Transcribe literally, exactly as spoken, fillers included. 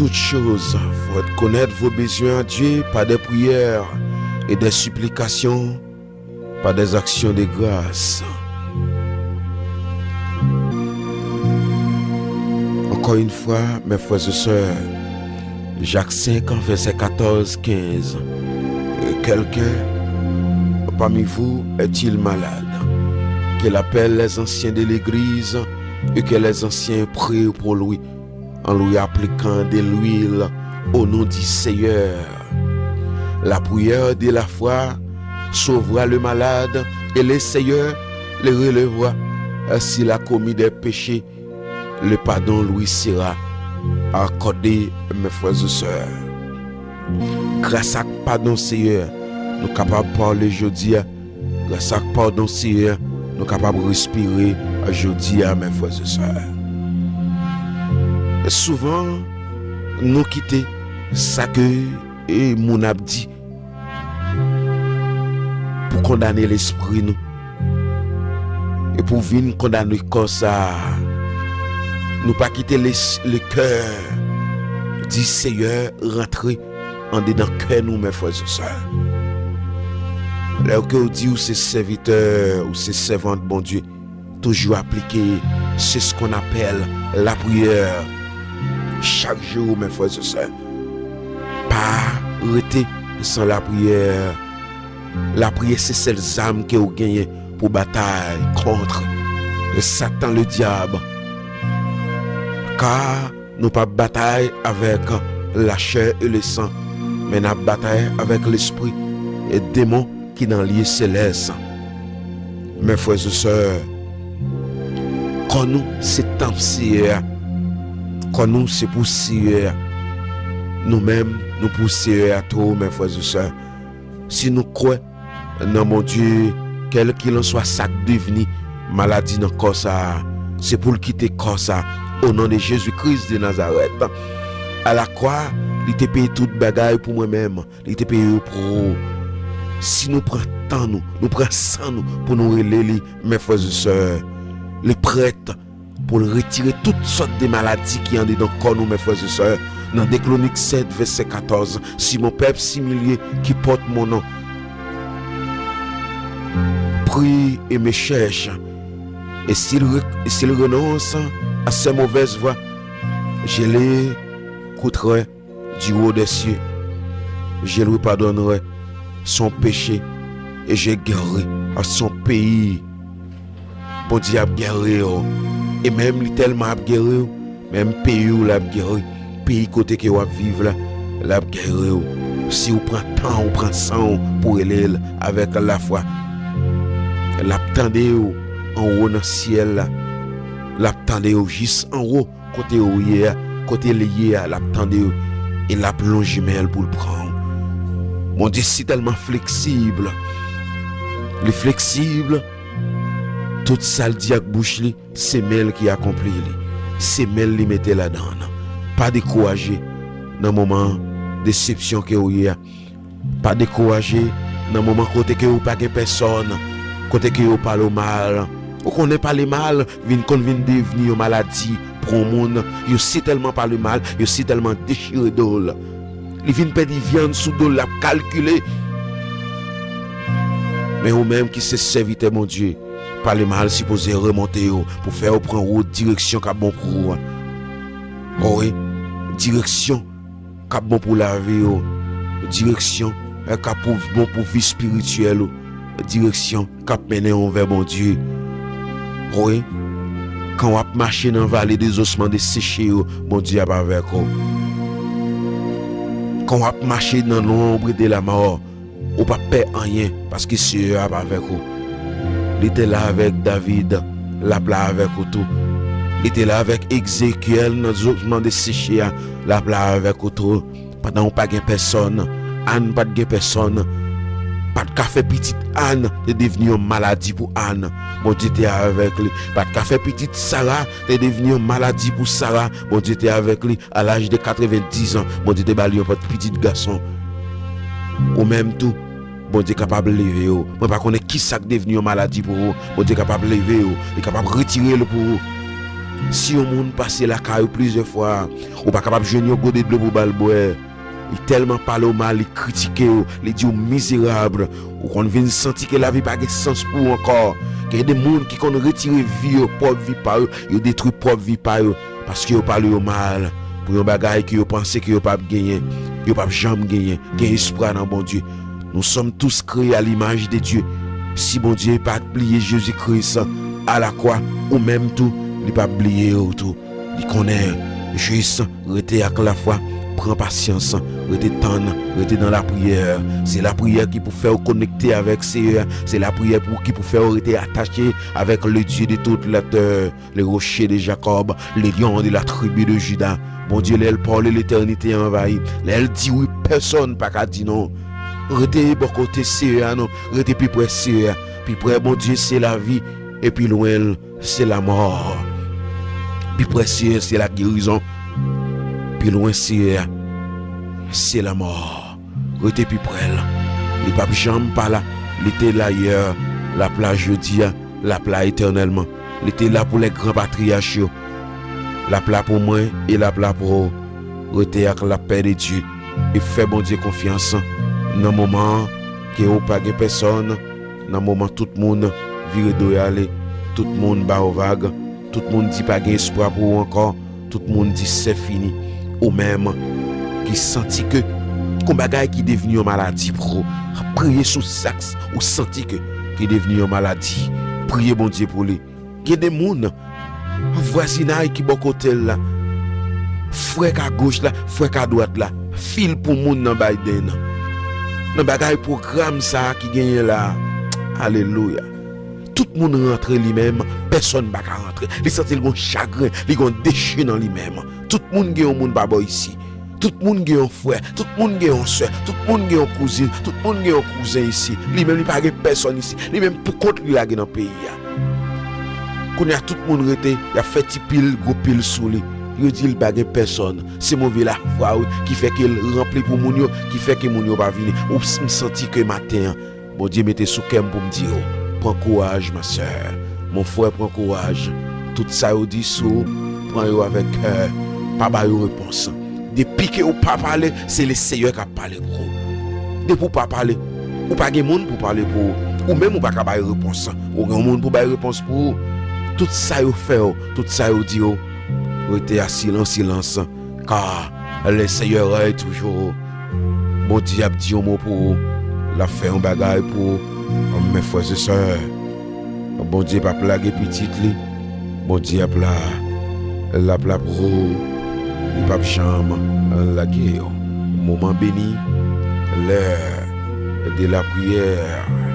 toutes choses, faites connaître vos besoins à Dieu par des prières et des supplications, par des actions de grâce. Encore une fois, mes frères et sœurs, Jacques cinq, verset quatorze, quinze. Quelqu'un parmi vous est-il malade? Qu'il appelle les anciens de l'église et que les anciens prient pour lui, en lui appliquant de l'huile au nom du Seigneur. La prière de la foi sauvera le malade et le Seigneur le relèvera. S'il a commis des péchés, le pardon lui sera accordé, mes frères et sœurs. Gras ak padon Seyè, nou kapab pale jodi a. Gras ak padon Seyè, nou kapab respire jodi a, mes frères et sœurs. Souvan, nou kite sa ke e, moun ap di pou kondane lespri nou e pou vin kondane kò sa a. Nou pa kite le, le cœur du Seigneur rantre andedan kè nou, mes frères et sœurs. Lè ke w di ou se sèvitè, ou se sèvant Bondye, toujou aplike, c'est ce qu'on appelle la prière. Chak jou, mes frères et sœurs, pa rete san lapriyè. Lapriyè se sèl zam ke w genyen pou batay kont Satan ledyab. Ka nou p ap batay avèk lachè e lesan, men n ap batay avèk lespri e demon ki nan lye selès. Mes frères et sœurs, kò nou se tanp Seyè a. Kò nou se pou Seyè a. Nou menm, nou pou Seyè a tou, mes frères et sœurs. Si nou kwè nan Bondye, kèlkilanswa sa k devni maladi nan kò sa a, se pou l kite kò sa a, au nom de Jésus-Christ de Nazareth. Alakwa, li te peye tout bagay pou mwen menm. Li te peye yo pou ou. Si nou pran tan nou, nou pran san nou pou nou rele li, mes frères et sœurs, li prèt pou l retire tout sòt de maladi ki andedan kò nou, mes frères et sœurs. Nan de Kronik sèt, vèsè katòz, si mon peuple, si milieu qui porte mon nom, prie et me cherche, et s'il re-, et s'il renonce à ses mauvaises voies, je l'écouterai du haut des cieux. Je lui pardonnerai son péché et je guérirai son pays. Bondye ap geri w. E menm li tèlman ap geri w, menm peyi w l ap geri. Peyi kote ke w ap viv la, l ap geri w. Si w pran tan w, pran san w pou rele l avèk lafwa, l ap tande w anwo nan syèl la. L ap tande w jis anwo kote w ye a, kote li ye a, l ap tande w e l ap lonje men l pou l pran w. Bondye si tèlman fleksib. Li fleksib, tout sa l di ak bouch li, se men l ki akonpli li. Se men l li mete ladan l. Pa dekouraje nan moman desepsyon ke w ye a. Pa dekouraje nan moman kote ke ou pa gen pèsòn, kote ke yo pale w mal. Ou konnen pale mal vin konn vin devni yon maladi pou yon moun. Yo si tèlman pale mal, yo si tèlman dechire do l. Li vin pèdi vyann sou do l, l ap kalkile. Men ou menm ki se sèvitè Bondye, pale mal sipoze remonte w pou fè w pran wout direksyon k ap bon pou ou an. O wi, direksyon k ap bon pou lavi w, direksyon k ap pou, bon pou vi espirityèl ou, direksyon k ap mennen w vè Bondye. Wi, kan w ap mache nan vale dezosman deseche yo, Bondye ap avèk ou. Kan w ap mache nan lonbre de lamò, ou p ap pè anyen, paske Seyè a ap avèk ou. Li te la avèk David, l ap la avèk ou tou. Li te la avèk Ezekyèl nan dezosman deseche a, l ap la avèk ou tou. Pandan w pa gen pèsòn, Ann pa t gen pèsòn. Pa t ka fè pitit Ann te devni yon maladi pou Ann. Bondye te avèk li. Pa t ka fè pitit Sara te devni yon maladi pou Sara. Bondye te avèk li. A laj de katrevendiz an, Bondye te ba li yon pitit gason. Ou menm tou, Bondye kapab leve w. Mwen pa konnen ki sa k devni yon maladi pou ou. Bondye kapab leve w. Li kapab retire l pou ou. Si yon moun pase lakay ou plizyè fwa, ou pa kapab jwenn yon gode dlo pou ba l bwè. Li tèlman pale w mal, li kritike w, li di w mizerab. Ou konn vin santi ke lavi pa gen sans pou ou ankò. Gen de moun ki konn retire vi yo, pwòp vi pa yo, yo detwi pwòp vi pa yo, paske yo pale yo mal pou yon bagay ke yo panse ke yo p ap genyen, yo p ap janm genyen. Gen espwa nan Bondye. Nous sommes tous créés à l'image de Dieu. Si Bondye pa t bliye Jezi Kris alakwa, ou menm tou, li p ap bliye w tou. Li konnen. Jis rete ak lafwa, pran pasyans, rete tann, rete nan lapriyè. Se lapriyè ki pou fè w konekte avèk Seyè a. Se lapriyè pou, ki pou fè w rete atache avèk le Dieu de toute la terre, le rocher de Jacob, le lion de la tribu de Juda. Bondye, lè l pale, letènite anvayi. Lè l di wi, pèsonn pa ka di non. Rete bò kote Seyè a non. Rete pi prè Seyè a. Pi prè Bondye, se lavi. E pi lwen l, se lamò. Pi prè Seyè, se lagerizon. Pi lwen Seyè, se lamò. Rete pi prè l. Li p ap janm pa la. Li te la yè, l ap la jodi a, l ap la etènèlman. Li te la pou lè gran patriyach yo. L ap la pou mwen e l ap la pou ou. Rete ak lapè de Dye e fè Bondye konfyans nan moman ke ou pa gen pèsonn, nan moman tout moun vire do y ale, tout moun ba w vag, tout moun di pa gen espwa pou ou ankò, tout moun di se fini. Ou menm ki santi ke gon bagay ki devni yon maladi pou ou, priye sou sa k ou santi ke ki devni yon maladi. Priye Bondye pou li. Gen de moun vwazinay ki bò kote l la, frè k agoch la, frè k adwat la, fil pou moun nan Biden, nan bagay pwogram sa a ki genyen la. Alelouya. Tout moun rantre li menm, pèsonn pa ka rantre. Li santi l gon chagren, li gon deche nan li menm. Tout moun gen yon moun pa bò isi. Tout moun gen yon frè, tout moun gen yon sè, tout moun gen yon kouzin, tout moun gen yon kouzen isi. Li menm li pa gen pèsonn isi. Li menm pou kont li lage nan peyi a. Kounye a tout moun rete, y ap fè ti pil, gwo pil sou li. Yo di l pa gen pèsonn. Se move lafwa wi ki fè ke l ranpli pou moun yo, ki fè ke moun yo pa vini. Ou s- m santi ke maten an, Bondye mete sou kè m pou m di yo, pran kouraj, ma sè, mon frè, pran kouraj. Tout sa yo di sou ou, pran yo avèk kè, pa ba yo repons. Depi ke ou pa pale, se Lesenyè k ap pale pou ou. Depi ou pa pale, ou pa gen moun pou pale pou ou. Ou menm ou pa ka bay repons. Ou gen yon moun pou bay repons pou ou. Tout sa yo fè w, tout sa yo di w, rete asidan an silans. Ka Lesenyè rèy toujou. Bondye ap di yon mo pou ou. L ap fè yon bagay pou ou. Men frè e sè, Bondye p ap lage pitit li. Bondye ap la. L ap la pou ou. Li p ap janm lage w. Moman beni, lè de lapriyè.